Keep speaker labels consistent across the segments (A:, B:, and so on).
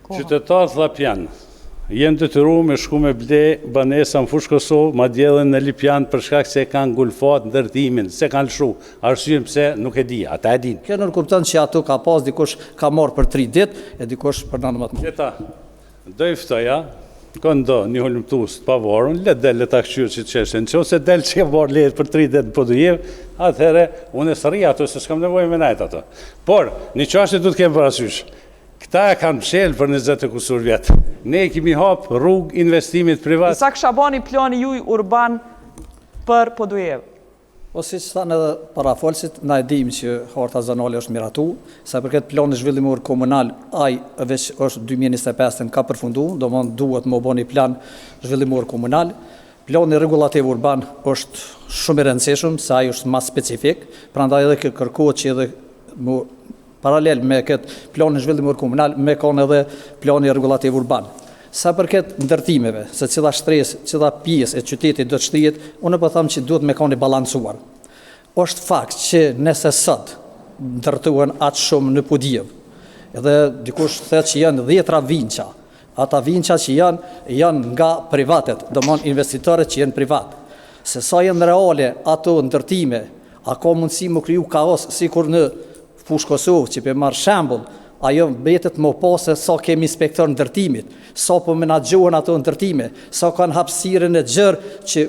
A: Qytetarët llapjanë janë detyru me shku me ble banesa në Fushë Kosovë, madje edhe në Lipjan për shkak se kanë ngulfat ndërtimin, s'e kanë lëshu. Arsyen pse nuk e di, ata e dinë.
B: Kjo nënkupton që ato ka pas dikush ka marrë për 3 ditë e dikush për 19 muaj.
A: Jeta, do i ftoja, këndo një hulumtues të pavarun, le del le ta kqyrë qit çështje. Në qoftë se del që ka marrë lejet për 3 ditë në Podujevë, atëherë unë s'rri ato se s'kam nevojë me nejt ato. Por, një çështje duhet të kemi parasysh. Këta e kanë mshel për 20 e kusur vjet. Ne i kemi hap rrugë investimit privat.
C: Isak Shabani, plani juj urban për Podujevë.
B: Po siç thanë edhe parafolësit, na e dimë që harta zonale është miratu, sa i përket planit zhvillimor komunal, ai veç është 2025-ën ka përfundu, domethënë duhet me u bo një plan zhvillimor komunal. Plani rregullativ urban është shumë i rëndësishëm, se ai është ma specifik, prandaj edhe kërkohet që edhe mu Paralel me këtë planin zhvillimor komunal, me kanë edhe plani rregullativ urban. Sa përket ndërtimeve, se cila shtresë, cila pjesë e qytetit do të shtrihet, unë po them që duhet me kanë i balancuar. Është fakt që nëse sot ndërtohen aq shumë në Podujevë, edhe dikush thotë që janë dhjetra vinça, ata vinça që janë, janë nga privatët, domethënë investitorët që janë privat. Se sa janë reale ato ndërtime, a ka mundësi me kriju kaos sikur në Fushë Kosovë, që pe marr shembull, ajo mbetet me pa se sa kemi inspektor ndërtimit, sa po menaxhohen ato ndërtime, sa kanë hapësirën e gjerë që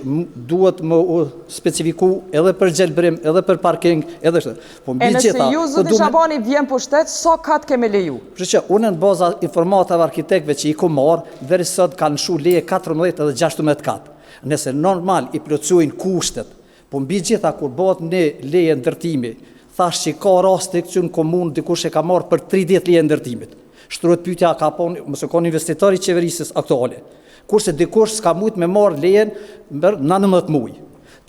B: duhet me u specifiku edhe për gjelbrim, edhe për parking, edhe kështu.
C: Po mbi gjitha, e nëse ju po zoti Shabani vjen n'pushtet, sa kat ke me leju?
B: Kështu që unë në baza informatave arkitektëve që i kom marr, deri sot kanë lëshu leje 14 edhe 16 kat. Nëse normal i plotësojnë kushtet, Po mbi gjitha kur bëhet një leje ndërtimi, thash që ka raste që në komunë dikush e ka marrë për 3 ditë leje ndërtimit. Shtrohet pyetja a ka po mos e ka një investitor i qeverisjes aktuale. Kurse dikush s'ka mujt me marrë lejen për 19 muaj.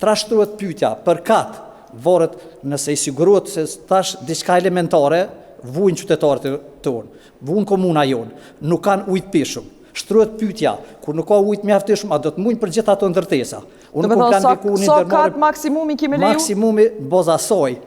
B: Tash shtrohet pyetja për kat varet nëse i sigurohet se tash diçka elementare vujnë qytetarët tonë, vun komuna jonë, nuk kanë ujë të pijshëm. Shtrohet pyetja, kur nuk ka ujë të mjaftueshëm, a do të mujnë për gjithë ato ndërtesa?
C: Unë kom planifiku një ndërmarrje... Sa kat maksimumi ki me leju?
B: Maksimumi në baza asaj,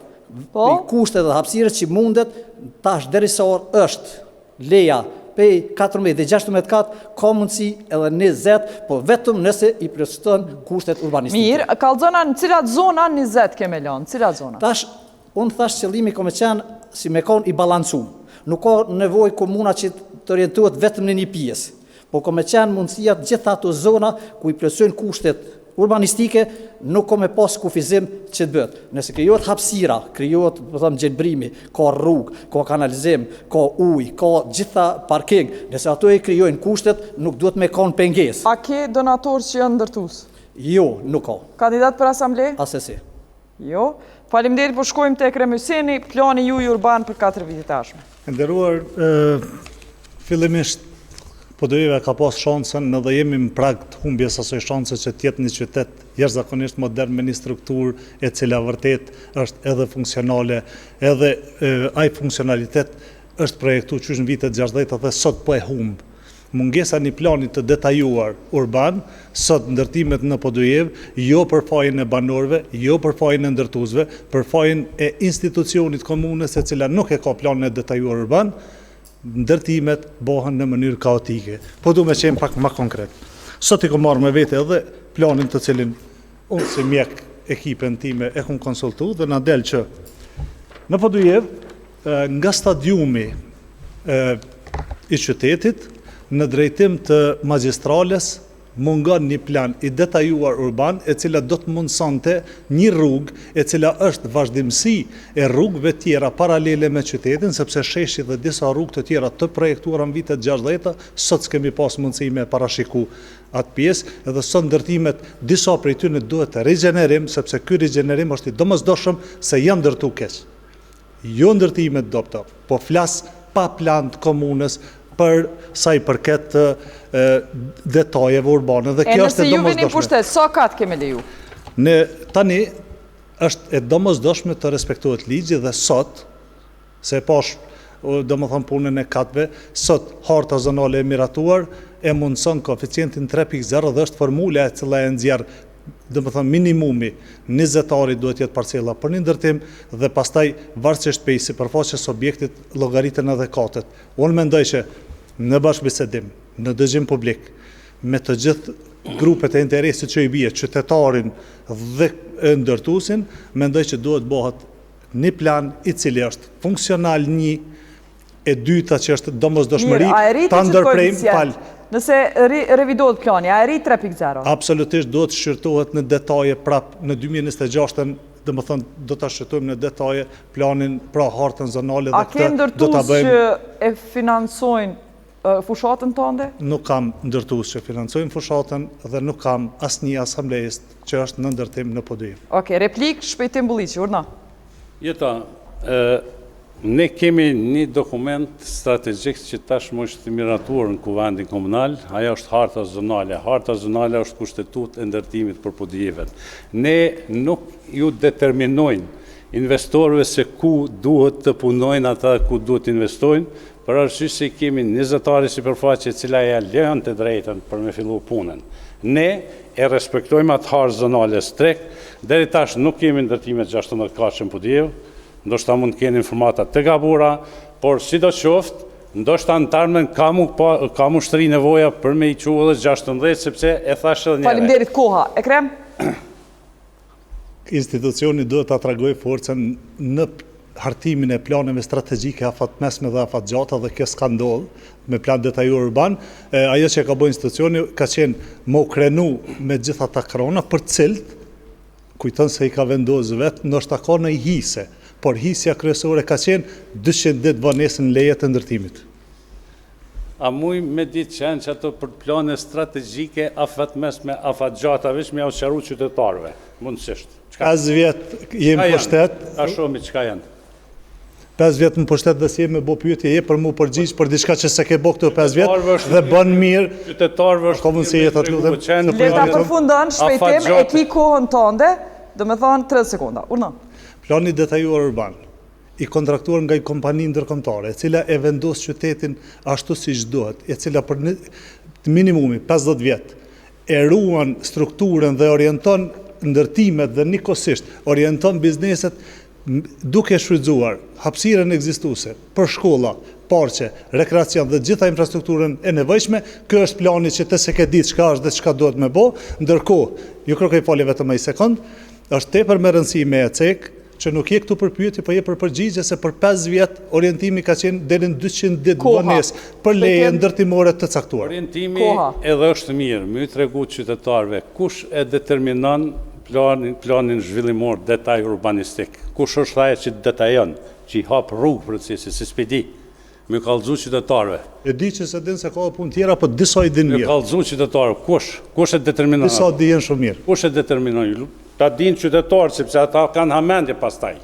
B: po? Prej kushteve dhe hapësirës që mundet, tash derisa është leja prej 14 dhe 16 kat, ka mundësi edhe 20, po vetëm nëse i plotëson kushtet urbanistike.
C: Mirë, kallzona në cilat zona 20 ke me lanë, cilat zona?
B: Tash, Unë thash qëllimi ka me qenë si me kon i balancum. Nuk ka nevojë komuna që të orientohet vetëm në një pjesë, po ka me qenë mundësia të gjitha ato zona ku i plotësojnë kushtet urbanistike, nuk ka me pas kufizim që të bëhet. Nëse krijohet hapësira, krijohet, po them, gjelbrimi, ka rrugë, ka kanalizim, ka ujë, ka gjitha parking, nëse ato i krijojnë kushtet, nuk duhet me kanë pengesë.
C: A ke donatorë që janë ndërtues?
B: Jo, nuk ka.
C: Kandidat për asamble?
B: Asesi.
C: Jo. Faleminderit, po shkojmë te Ekrem Hyseni, plani juaj urban për 4 vitet e
D: ardhshme. E nderuar, fillimisht Podujeva ka pas shansën edhe jemi në prag të humbjes asaj shanse që të jetë një qytet jashtëzakonisht modern me një strukturë e cila vërtet është edhe funksionale, edhe ai funksionalitet është projektu qysh në vitet 60 dhe sot po e humb. Mungesa e një plani të detajuar urban, sot ndërtimet në Podujevë, jo për fajin e banorëve, jo për fajin e ndërtuesve, për fajin e institucionit komunës e cila nuk e ka planin e detajuar urban, ndërtimet bohen në mënyrë kaotike. Po du me qenë pak ma konkret. Sot i kom marrë me vete edhe planin të cilin unë si mjek ekipen time e kom konsultu dhe na del që në Podujevë Nga stadiumi i qytetit në drejtim të magjistrales mungon një plan i detajuar urban e cila do të mundësonte një rrugë e cila është vazhdimësi e rrugëve tjera paralele me qytetin, sepse sheshi dhe disa rrugë të tjera të projektuara në vitet 60-ta, sot s'kemi pas mundësi me parashiku atë pjesë, edhe sot ndërtimet disa prej tyre duhet rigjenerim, sepse ky rigjenerim është i domosdoshëm se janë ndërtu keq. Jo ndërtime të dobëta, po flas pa plan të komunës për sa i përket detajeve urbane dhe kjo është e domosdoshme.
C: E nëse ju vini n'pushtet, sa kat ke me leju?
D: Ne tani është e domosdoshme të respektohet ligji dhe sot se e pash domethënë punën e katëve, sot harta zonale e miratuar e mundëson koeficientin 3.0 dhe është formula e cila e nxjerr domethënë minimumi 20 ari duhet të jetë parcela për një ndërtim dhe pastaj varësisht prej sipërfaqes së objektit llogariten edhe katet. Unë mendoj që. Në bashkëbisedim, në dëgjim publik, me të gjithë grupet e interesit që i bie, qytetarin dhe ndërtuesin, mendoj që duhet bëhet një plan i cili është funksional një, e dyta që është domosdoshmëri, ta ndërprejmë,
C: fal. Nëse revidohet plani, a e rrit 3.0?
D: Absolutisht duhet shqyrtohet në detaje prap në 2026-ën, domethënë do ta shqyrtojmë në detaje planin, pra hartën zonale dhe
C: këtë do ta bëjmë. A ke ndërtues që e financojnë fushatën tënde?
D: Nuk kam ndërtues që financojnë fushatën dhe nuk kam asnjë asambleist që është në ndërtim në Podujevë.
C: Okej, replikë Shpejtim Bulliqi, urdhno.
A: Jeta, ne kemi një dokument strategjik që tashmë është i miratuar në Kuvendin Komunal, ajo është harta zonale. Harta zonale është kushtetutë e ndërtimit për Podujevën. Ne nuk ju determinojmë investorëve se ku duhet të punojnë ata, ku duhet të investojnë, për arsye se kemi 20 are sipërfaqe e cila ja lejon të drejtën për me fillu punën. Ne e respektojmë atë hartë zonale strikt, deri tash nuk kemi ndërtime 16 katëshe në Podujevë, ndoshta mund të kenë informata të gabuara, por sidoqoftë, ndoshta në të ardhmen ka mu, ka mu shtri nevoja për me i çu edhe 16, sepse e thash edhe njëherë.
C: Faleminderit koha. Ekrem?
D: Institucioni duhet ta tregojë forcën në hartimin e planeve strategjike afatmesme dhe afatgjata dhe kjo s'ka ndodhë me plan detajuar urban. Ajo që e ka bo institucioni ka qenë me u krenu me gjitha ata krona për të cilët kujton se i ka vendosë vetë, ndoshta ka një hise, por hisja kryesore ka qenë 200 ditë vonesë në lejet e ndërtimit.
A: A muj me ditë që janë qato për plane strategjike afatmesme afatgjata veç me jau sqaru qytetarëve, mundësisht.
D: 5 vjet jemi në pushtet.
A: Ta shohim çka janë.
D: 5 vjet në pushtet dhe s'je me bo pyetje, je për mu përgjigj për diçka që s'e ke bo këto 5 vjet dhe bën mirë.
A: Qytetarëve është
D: ka mundësi jeta të
C: lutem. Le ta përfundon Shpejtim, e ki kohën tënde, domethënë 30 sekonda. Urdhno.
D: Plani i detajuar urban. i kontraktuar nga një kompani ndërkombëtare, e cila e vendos qytetin ashtu siç duhet, e cila për një minimumi 50 vjet e ruan strukturën dhe orienton ndërtimet dhe njëkohësisht orienton bizneset duke shfrytëzuar hapësirën ekzistuese për shkolla, parqe, rekreacion dhe gjitha infrastrukturën e nevojshme, ky është plani që ti s'e ke ditë çka është dhe çka duhet me bo, ndërkohë, ju kërkoj falje vetëm një sekond, është tepër me rëndësi me e cek Që nuk je këtu për pyetje, po je për përgjigje se për 5 vjet orientimi ka qenë deri në 200 ditë vonesë për leje ndërtimore të caktuar.
A: Orientimi edhe është mirë, me ju tregu qytetarëve kush e determinon planin, planin zhvillimor detaj urbanistik, kush është ai që detajon, që i hap rrugë procesit, se s'pe di. Me ju kallxu qytetarëve.
D: E di që s'e din se ka edhe punë tjera, po disa i din
A: mirë. Me kallxu qytetarëve, kush, kush e determinon?
D: Disa dihen shumë mirë.
A: Kush e determinon? Ta dinë qytetarët, sepse ata kanë hamendje pastaj.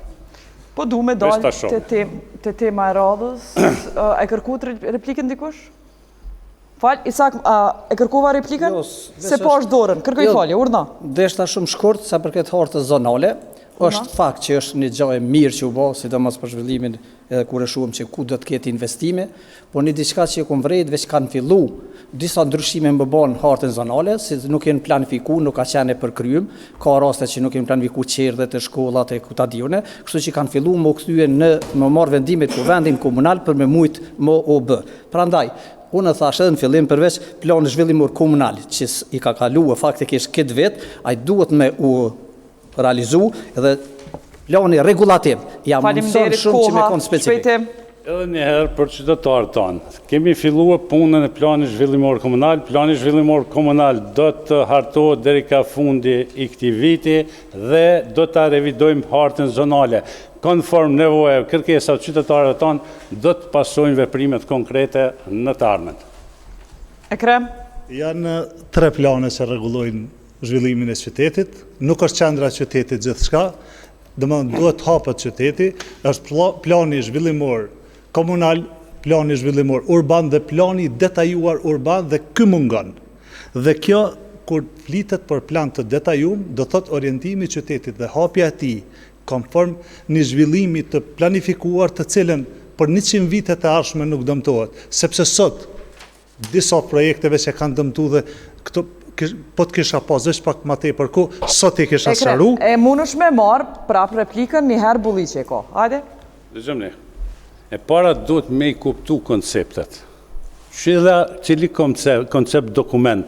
C: Po du me dalë te, te, te tema e radhës. E kërku replikën dikush? Fal, Isak, a, e kërkova replikën? Jo, Se po është dorën, kërkoj jo, falje, urdhno.
B: Deshta shumë shkurt, sa përket hartës zonale, është fakt që është një gjë e mirë që u bë, sidomos për zhvillimin edhe kur e shohim që ku do të ketë investime, por një diçka që e kom vrejt veç kanë fillu disa ndryshime me bo në hartën zonale, si nuk janë planifiku, nuk ka qenë e përkryem, ka raste që nuk janë planifiku çerdhet e shkollat e ku ta di unë, kështu që kanë fillu me u kthye në me marrë vendimet kuvendin komunal për me mujt me u bë. Prandaj, unë e thash edhe në fillim përveç planit zhvillimor komunal që i ka kalu faktikisht këtë vit, ai duhet me u realizu edhe plani rregullativ ja mundëson shumë që me konë specifik.
A: Edhe një herë për qytetarët tanë. Kemi filluar punën e planit zhvillimor komunal. Plani zhvillimor komunal do të hartohet deri ka fundi i këtij viti dhe do ta revidojmë hartën zonale. Konform nevojave, kërkesave qytetarëve tanë, do të pasojnë veprimet konkrete në të ardhmen.
C: Ekrem?
D: Janë tre plane që rregullojnë zhvillimin e qytetit, nuk është qendra e qytetit gjithçka, domethënë duhet të hapet qyteti, është plani zhvillimor komunal, plani zhvillimor urban dhe plani i detajuar urban dhe ky mungon. Dhe kjo kur flitet për plan të detajuar, do thotë orientimi i qytetit dhe hapja e tij konform një zhvillimi të planifikuar të cilën për 100 vitet e ardhshme nuk dëmtohet, sepse sot Disa projekte veç e kanë dëmtu dhe këto po të kisha pas veç pak ma tepër kohë, sot i kisha
C: sqaru. E mundesh me marrë prap replikën një herë Bulliqi e ka. Hajde.
A: Dëgjomni. E para duhet me i kuptu konceptet. Cila, cili koncept, koncept dokument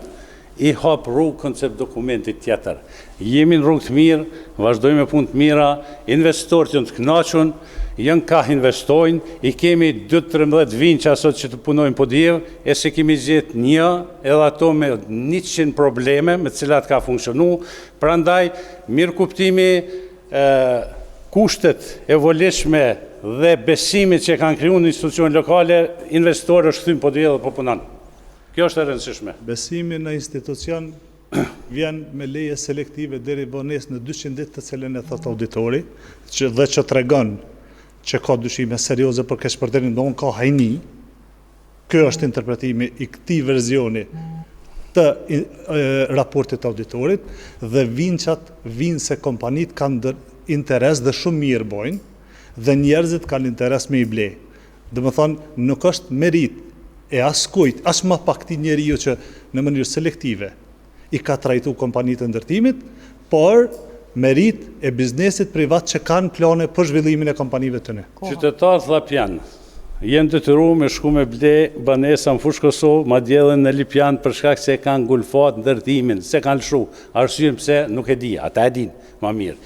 A: i hap rrugë koncept dokumentit tjetër. Jemi në rrugë të mirë, vazhdojmë me punë të mira, investitorët janë të kënaqun, janë kah investojnë, i kemi 2-13 vinça sot që të punojnë Podujevë, e s'e kemi gjetë një, edhe ato me 100 probleme me të cilat ka funksionu, prandaj mirëkuptimi kushtet e volitshme dhe besimi që kanë kriju në institucione lokale, investitori është kthy në Podujevë dhe po punon. Kjo është e rëndësishme.
D: Besimi në institucion vjen me leje selektive deri vonesë në 200 ditë të cilën e thot auditori, që dhe që tregon që ka dyshime serioze për keqpërdorim, do ka hajni. Ky është interpretimi i këtij verzioni të raportit të auditorit dhe vinçat vinë se kompanitë kanë interes dhe shumë mirë bojnë dhe njerëzit kanë interes me i ble. Do më thonë, nuk është merit e askujt, as ma pak këtij njeriu që në mënyrë selektive i ka trajtu kompanitë e ndërtimit, por merit e biznesit privat që kanë plane për zhvillimin e kompanive të
A: ne. Qytetarët llapjan janë detyru me shku me ble banesa në Fushë Kosovë, madje edhe në Lipjan për shkak se kanë ngulfat ndërtimin, se kanë lëshu. Arsyen pse nuk e di, ata e dinë ma mirë.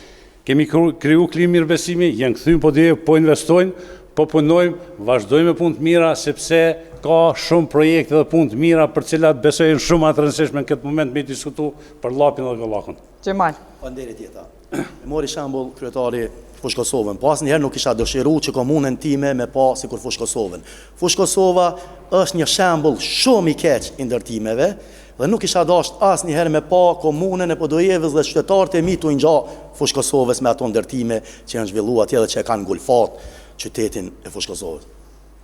A: Kemi kriju klimë mirëbesimi, janë kthy në Podujevë, po investojnë, po punojmë, vazhdojmë me punë të mira, sepse ka shumë projekte dhe punë të mira për cilat besoj janë shumë atë rëndësishme në këtë moment me diskutu për Llapin dhe Gollakun.
C: Xhemal.
E: Faleminderit Jeta. E mori shembull kryetari Fushë Kosovën, po asnjëherë nuk kisha dëshiru që komunën time me pa sikur Fushë Kosovën. Fushë Kosova është një shembull shumë i keq i ndërtimeve dhe nuk kisha dasht asnjëherë me pa komunën e Podujevës dhe qytetarët e mi tu i ngja Fushë Kosovës me ato ndërtime që janë zhvillu atje dhe që e kanë ngulfat qytetin e Fushë Kosovës.